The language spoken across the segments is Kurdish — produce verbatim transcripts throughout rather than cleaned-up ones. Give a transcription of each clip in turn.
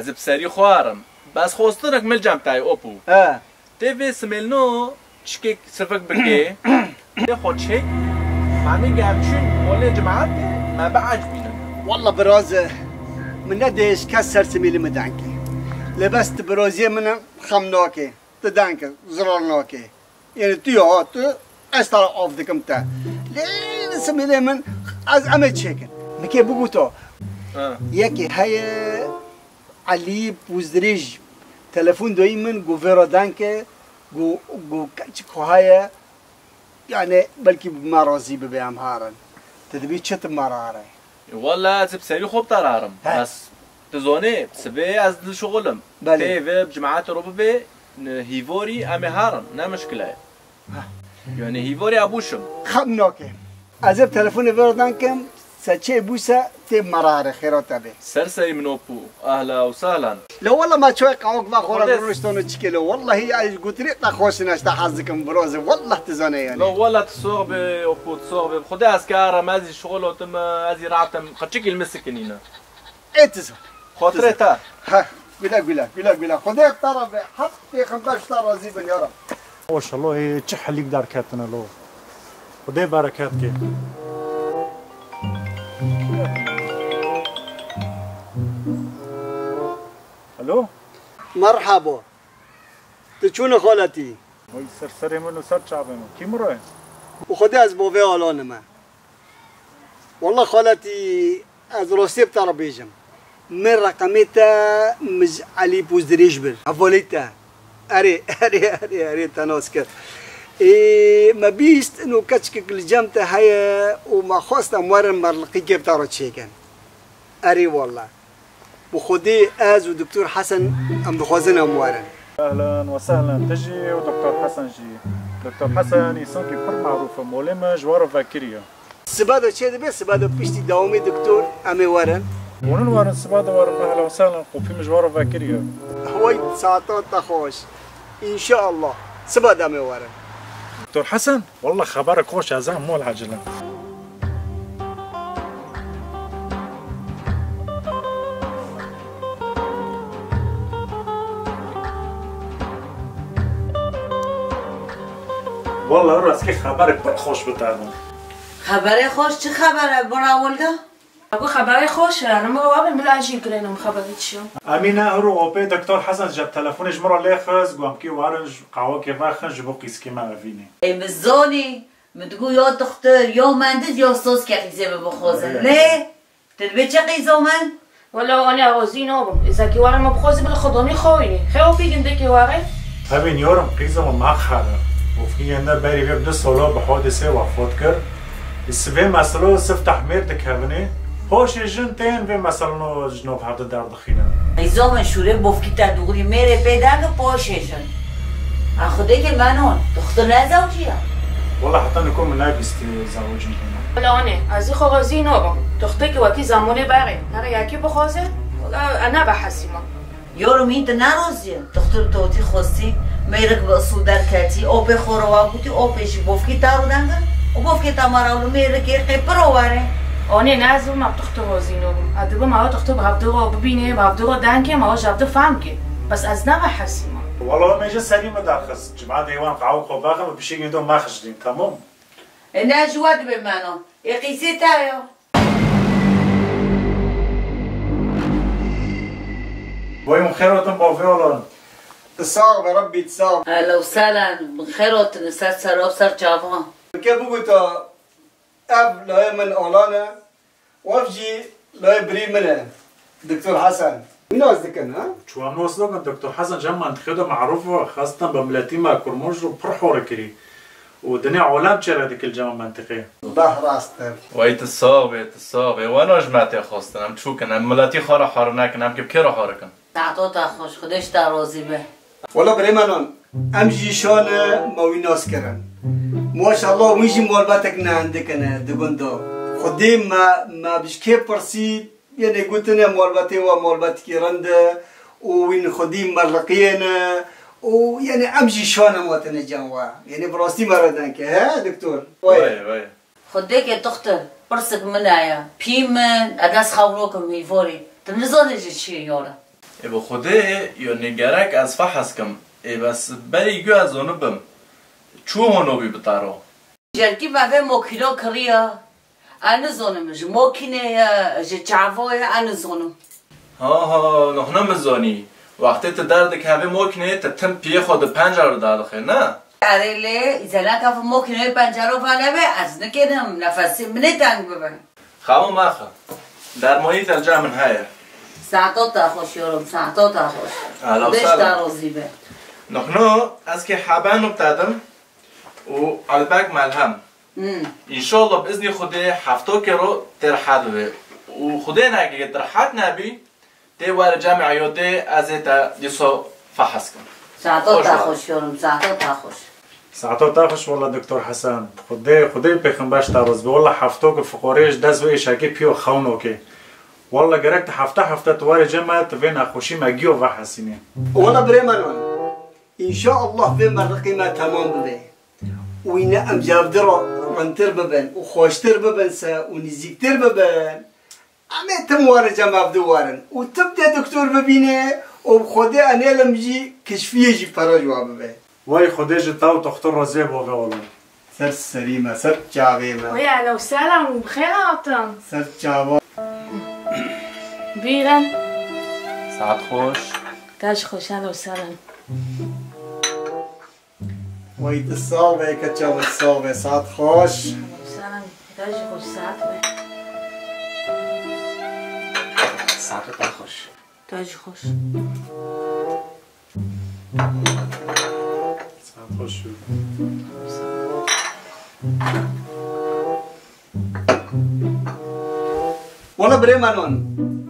Ez bi serî xwe arim. Bes xostinek mil cem tayê, Opo. He. Tê vê simêlno çikek sifik bikê. Tê xwe çek. Hemî gem çûn molê cemaetê me biecibînin. Walla biraz e, min nedê ji kes ser simêlê min dengê. Lê bes tu biraziyê min e, xem nake. Tu dengê, zirar nake. Yani tu ya, tu ez te av dikim te. Lê simêlê min, ez em ê çêkin. Min kê bigûto. Ha. Yekê heye Elî Pûzdirêj telefon doyî min, got vê re dengê, got, got keçik xwe heye, yani belkî bi me razî bibe em herin. Tu dibî çi tu me re here? Walla ez bi serî xwe bi te re herim. He. Bes tu zonê, sibê ez li şixul im. Belê. Tê vê bi cemaetê re bibê, n-, hîvorî em ê herin, ne mişkile ye. Heh. Yani hîvorî ebûşim. Xem nake. Ez ê telefonê vê re dankim, se çê bûse tê merare xêra te bê. Ser serî min Opo. Ahla û sahlan. La walla ma çoy qawok va xora Xwedê ruştano çike lo. Wallahi ay gutri ta xweş naşta haz dikim biroze. Wallah tu zane yani. La walla tu sox be Opo, tu sox be. Xwedê ez ke aram ez jî şixul otim, ez jî rahatim. Qirçik ilmi sikinîne. Ê tu zane. Xotirê te. Ha, güle güle, güle güle. Xwedê te re be. Hep pêxember ji te razî bin ya Rab. Maşallah, ê çi helîk derketine lo. Xwedê bereket ke. Alo? Merhaba. Tu çûne xaletî? Oy ser serê min û ser çavê min. Kî min re? Û Xwedê ez bo vê alanime. Walla xaletî ez rastiyê bi te re bêjim. Min reqemê te min ji Elî Pûzdirêj bir. Hevalê te. Erê, erê, erê, erê te nas kir. Ê, me bîst ino keçikek li cem te heye û me xwest em werin merliqîkê bi te re çêkin. Erê walla. Bi Xwedê ez û Doktor Hesen em dixwazin em werin. Ehlen we sehlen, tu jî û Doktor Hesen jî. Doktor Hesen îsankî pir merûf e, molê min ji we re vekiriye. Sibe de çê dibe, sibe de piştî dewamê doktor em ê werin. Hûn in werin, sibe de werin, ehlen we sehlen, qopî min ji we re vekiriye. Wey saeta te xweş. Înşeallah. Sibe de em ê werin. Doktor Hesen, wallah xeberek xweş, ez ê mol ecilin. Wallah rastî xeberek pir xweş bi te bû. Xeberê xweş çi xeber e, bira Wilda? Ego xeberê xweş e, yani min re wabe, min ez jî girênim xeberê çi ye. Emîne, hiro opê Doktor Hesen ji telefonê ji min re lê xist, got em kê werin, qawekê vexin, ji bo qîzkê me evînê. Ê min zanî, min digot ya dixtir, ya mendiz, ya soz ke qîzê min bixwazin. Erê. Lê, tu dibê çi qîzo min? Wela anê ez razî nabim. Ê zekî were min bixwazî bila xwedanî xewînî. Xew pî gindekê were. Evîn yorim qîzo min mexere. Û fikî yende berî vê bi du sala bi hadisê wefat kir. Ê sivê meselo siv tehmêr dikevinê. Paşê jin tên vê meselino ji nav hevdi derdixînin. Qîzo min şûrê bofkî te dûrî mêrê pê denge paşê jin. A xwedê ke menon, dixtir nezewciya. Wela heta niko min nebîstî zewicî bûna. Wela anê, ez jî xwe razî nabim. Dixtir ke wekî zemonê berê, here yekî bixwaze, wela e nebehesî min. Yorim hîn tu nerazî ye. Dixtir totî xwestî, mêrik bi isû derketî, opê xwe re wa gotî, opê jî bofkî te re denge û bofkê te me re wilo mêrikê qê piro were. Anê ne ez bim, ev dixtir razî nabim. Ez dibim ew dixtir bi hevdi re bibînê, bi hevdi re dengê, me ji hevdi fehm kê. Bes ez nebehesî min. Wela mêje serî min derxist. Cima deywan qawik xwe vexin û pişî gindo mexijlîn, temam? E ne ji we dibê meno. Ê qîzê te ya. Vay min xêr hatin bavê Alan. Tu sax be Rebbî, tu sax. Ehlen û sehlen, min xêr hatin ser sera û ser çavan. Min kê bigota ev layê min Alan e. Wef jî layê birî min e, Doktor Hesen. Wî nas dikin, ha? Çi wan nas dikin, Doktor Hesen ji hev mentiqê de merûf e, xaseten bi miletî me Kurmanc re pir hor kirî. Û dinê alem çêre dikil cem mentiqê. Beh rast e. Wey tu sax bê, tu sax bê. Wena ji me tê xwestin. Em çûkin, em miletî xwe re hor nekin, em kê bi kê re hor kin? Saeto te xweş, Xwedê ji te razî be. Wela birê me nan, em jî şane me wî nas kirin. Maşallah wî jî malbatek ne hindik hene di gund de. Xwedê me, me bi ji kê pirsî, yenê gotine malbatê we malbatekî rind e û wîn xwedî merliqiyê ne û yenê em jî şane me tine can we. Yenê bi rastî me re denk e, he doktor? Wayê, wayê. Xwedê ke dixtir, pirsik min heye. Pî min, ez dest xewrokim hîvorî. Tu nizanî ji çi ye yore. Ê bi Xwedê, yanî gerek ez fehs kim. Ê bes berî ku ez zonibim. Çû hono bî bi taro. Jerkî me vê mokîno kiriya. Ez nizonim ji mokînê ye, ji çavo ye, ez nizonim. Ha ha, nihna min zanî. Wextê tu derdikevê mokînê, tu tim piyê xwe di pencero derdixê, ne? Erê lê, îzena kafim mokînoyê pencero venebe, ez nikênim, nefesê min ê teng bibe. Xemo mexe. Dermanî te li cem min heye. Saeto te xweş yorum, saeto te xweş. Ehla Beş sala. Te rozî be. Nihna ez kê heben û tedim û elbek melhem. Hmm. Înşallah bi iznî Xwedê hefto kero tê rehet bibe. Û Xwedê neke tê rehet nebî, tê were cemê eyodê ez ê te dîso fehs kim. Saeto Xweş te be. Xweş yorum, saeto te xweş. Saeto te xweş walla Doktor Hesen. Xwedê, Xwedê pêxember ji te roz be. Walla hefto ke fiqorê ji dest ve êşekê piyo xewnokê. Walla gerek tu hefte hefte tu were cem me, tu vê nexweşî me giyo vehesînî. Wala birê me non. Înşallah vê merriqî me temam bibe. Û yine em ji hev di re rintir bibin û xweştir bibin se û nîzîktir bibin. Em ê tim were cem hev di werin û tim tê doktor bibîne û bi Xwedê enêlim jî kişfiyê jî pere ji we bibe. Wey Xwedê ji te û toxtir razî bo ve oğlum. Ser serî me, ser çavê me. Wey ehla û sehla û bi xêr hatin. Ser çava. Bîrin. Saet xweş. Te jî xweş ehla û sehla. Wey tu sax be, keça min sax be, saet xweş. Sehla, te jî xweş saet be. Saet te xweş. Te jî xweş. Saet xweş. Wala birê me non,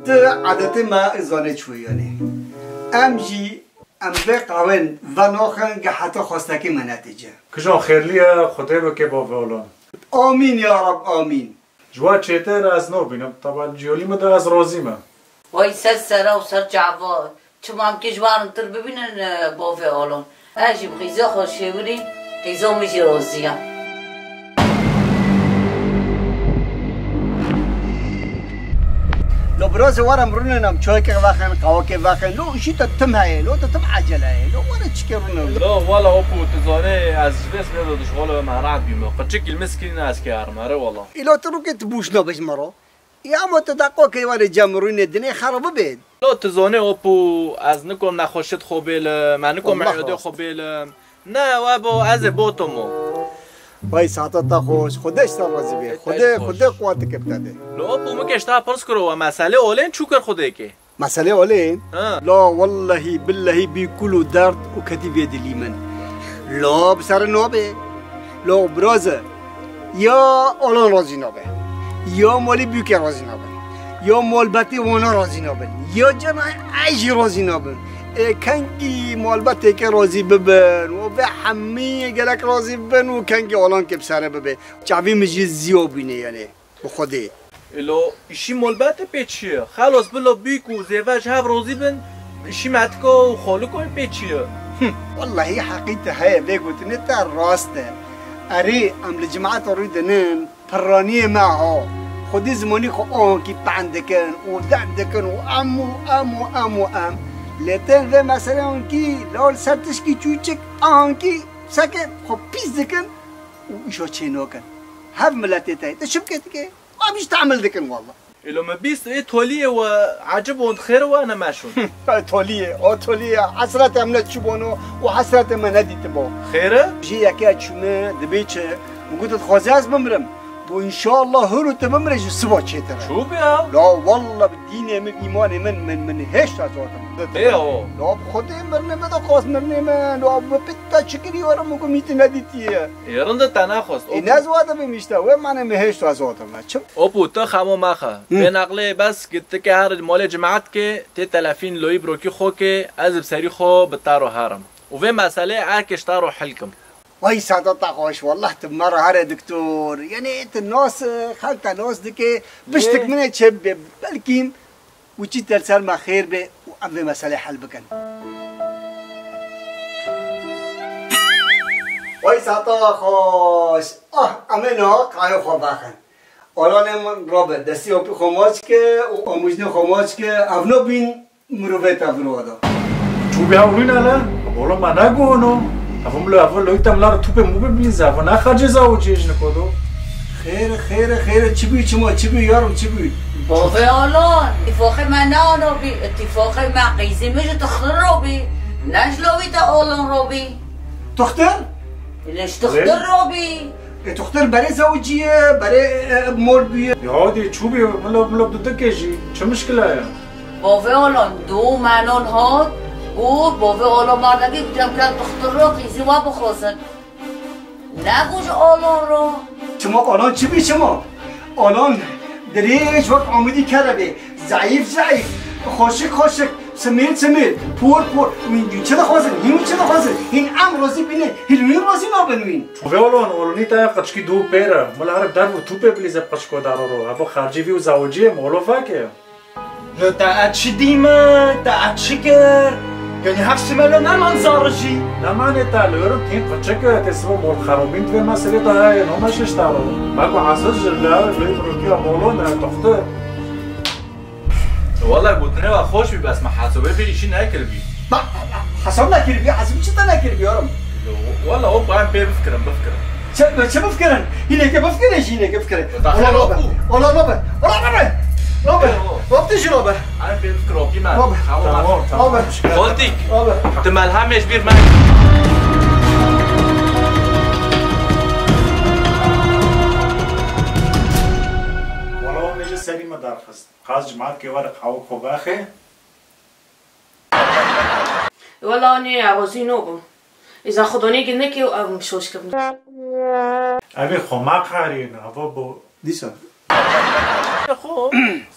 tu adetê me zanê çi yanî. Em jî em vê qawên venaxin ge heta xwestekê me netêce. Kijan xêrlî ye, Xwedê bike bo ve olan. Amîn ya Rab, amîn. Ji we çêtir ez nabînim, teba ciyolî min de ez razî me. Wey ser sera û ser çava. Çima em kê ji wan rintir bibînin, e, bavê Alon. Ez jî bi qîza xwe şêwirî, qîza min jî razî ye. Lo birazê, were em rûnin, em çayekê vexin, qawekê vexin. Lo îşî te tim heye, lo te tim ecele heye. Lo were çikê rûnin. Lo wala Apo, tu zanî ez ji vê sibê de dişxalo me rehet bîme. Qirçikî li min skirîne ez kê herim, erê wala. Îlo tu rûkê tu bûş nabe ji me re. Ya ma tu deqokê were cem rûnê dinê xera bibê. Lo tu zonê Apo, ez nikom nexweşit xwe bêlim, me nikom Allah eyodê razı xwe bêlim. Ne, we bo, ez ê bo to mo. Vay saeta te xweş, Xwedê ji te razî bê. Ê, te Xwedê, jî xweş. Xwedê quwetike bi te de. Lo Apo, min kê ji te pirs kiro, we meselê olên çû kir Xwedêkê? Meselê olên? Ha. La wellehî billehî bî kul û derd û ketî vê dilî min. La bi ser nabe. La biraze. Ya Alan razî nabe. Ya malê Bûkê razî nabin. Ya malbetê wana razî nabin. Ya cana ey jî razî nabin. Ê kengî malbetêkê razî bibin û vê hemî gelek razî bibin û kengî Alan kê bi serê bibe. Çavî min jî ziyo bîne yanê. Bi Xwedê. Îlo îşî malbetê pê çi ye? Xelos bilo Bûk û Zêve ji hev razî bin, îşî metika û xaliko pê çi ye? Him, wellehî heqî te heye, vê gotinê te rast e. Erê, em li cimata rû dinin, pirraniyê me ha. Xwedî zimanî xwe ankî pend dikin û derd dikin û em û em û em û em. Lê tên vê meselê ankî, la li ser tişkî çûçik ankî seke xwe pîs dikin û îşo çê nakin. Hev miletê te ye. Tu çi bike dike? Em jî tehmil dikin walla. Îlo me bîst ê toliyê we ecib û xêr we ne meşûn. Toliyê, o toliyê, hesretê em ne çi bono û hesretê me nedîtibo. Xêr e? Jî yeke çûme dibê çi? Min got, dixwaze ez bimrim. Bo înşallah hûr û tu bimre ji siba çêtir e. Çû be ya? La walla bi dînê min, îmanê min, min, min hêşta zotim. Ê o. La bi Xwedê mirnê min de xwest mirnê min. La bi pitta çikirî were min got, mîtî nedîtiye. Ê, rind e te nexwest, Ê, Apo. Ne ziwa dibim îşte, wê mane min hêşta zotim. Çi? Apo, tu xemo mexe. Hı. Vê neqlê bes gitike her malê cemaet ke tê telefîn loyî brokî xo ke ez bi serî xo bi te ro herim. Û vê meselê erkê ji te ro hil kim. Vay saeta te xweş, wallah tu me re here doktor. Yanî tu nas, xelk te nas dike, piştik Ê. Min ê çê bibe. Belkî Û çî te li ser me xêr be û em vê meselê hel bikin. Vay saeta we xweş. Ah, em ê niha qayê xwe vexin. Alanê min rabe, destî opî xwe maç ke û amûjnê xwe maç ke. Ev nabîn Mirovê te vir wada. Çû bi hewlîn hele? Oğlum, ma ne guhno? Ev milo, ev lo îtem lar tûpê mûpê bilîze, ev ne xercê zawiciyê ji nikodo. Xêr, xêr, xêr, çi bû, çima, çi bû, yarim, çi bû? Bavê Alan, îtîfaqê me ne ano bî, îtîfaqê me qîzî min ji dixtir ro bî, ne ji lawî te Alan ro bî. Dixtir? Lê ji dixtir ro bî. E, dixtir berê zewiciye, berê, e, mor bûye. Ya dê çû bî, milo, milo dudikê jî, çi mişkile ye? Bavê Alan, du menon hat, got, bavê Alan mardekî, gotiye, bike dixtir ro, qîzî we bixwazin. Negot ji Alan ro. Çima Alan çi bî çima? Alan dirêj wek amûdî kerebê. Zeîf zeîf. Xweşik xweşik. Simêl simêl. Por por. Wî çi dixwazin? Hîn wî çi dixwazin? Hîn em razî bînin. Hîn wî razî nabin wîn. Bavê Alan, Alanî te ya qeçkî du pêr e. Mila herif derv û tûpê bilîze bi qeçko daro ro. Evo xercî vî û zewiciyê molo veke. Li te ez çi dîme, te ez çi kir? Yanî hevsî me li neman zarijî. Nemanê te li êrim tîn qirçik e, tê sibo mol xerobîn di vê meselê de heye, no meşiş te ro. Me ku hesir ji li, li rotiya molo ne, toxtir. Wele gotinê we xweş bî, bes me hesabê vê îşî nekiribî. Ba, hesab nekiribî, hesabî çi te nekiribî, oğlum? Wele, hop, em pê bifikirin, bifikirin. Çi, çi bifikirin? Hîneke bifikirin, jî hîneke bifikirin. Ola, ola be. Ola, ola be. Ola be. Ola be. Ola be. Ola be. Em pê bifikirin, hop, yî me. Ola be. Tamam, tamam. Ola be. Xoltîk. Ola be. Tu melhemê ji bîr me. Wala, o mêje serî me derxist. Qas cemaat ke were qawik xwe vexê. Wela nê, ew zî no bû. Îza xwedonê ginekê û ev mişoş kibin. Evê xwe maqerîn, eva bo. Dîsa. Xwe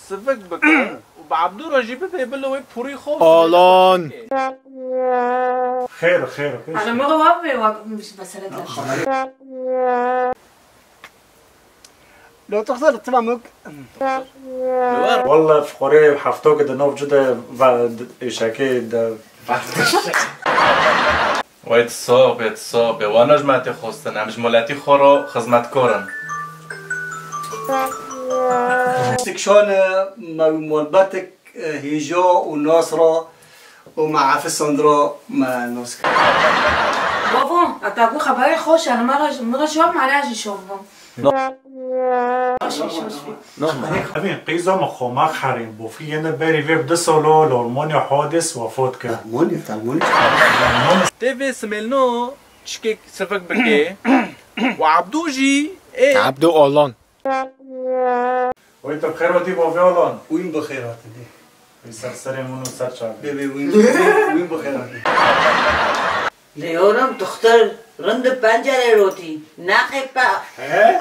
sivik bike û bi Abdû re jî bibê bilo wê pûrî xwe. Alan. Xêr, xêr, pêş. Ana mora wa bê wa mesele. Lo toxsa li tiva muk. Walla fiqorê hefto ke di nav cu de va êşekê de. Wê tu sox bê, tu sox bê. Wana ji me tê xwestin. Em ji miletî xwe re xizmetkar in. Tikşan me wî malbetik, e, hêja û nas re û me efisand re me nas kir. Bavo, heta ku xeberê xweş e, min re, min re şov, me re jî şov bû. No. Baş bî, şov bî. No. Evîn qîza min xwe maqerîn, bofî yene berî vê bi du salo li Almanya hadis wefat kir. Almanya, Almanya. Tê vê simêlno çikek sivik bikê. Û Abdû jî ê. Abdû Alan. Wê tu bi xêr hatî bavê Alan. Wîn bi xêr hatî. Wî ser serê min û ser çavê. Bê, bê, wîn, wîn, wîn bi xêr hatî. Lê oğlum, dixtir rind di pencerê rotî. Nexê pe. He?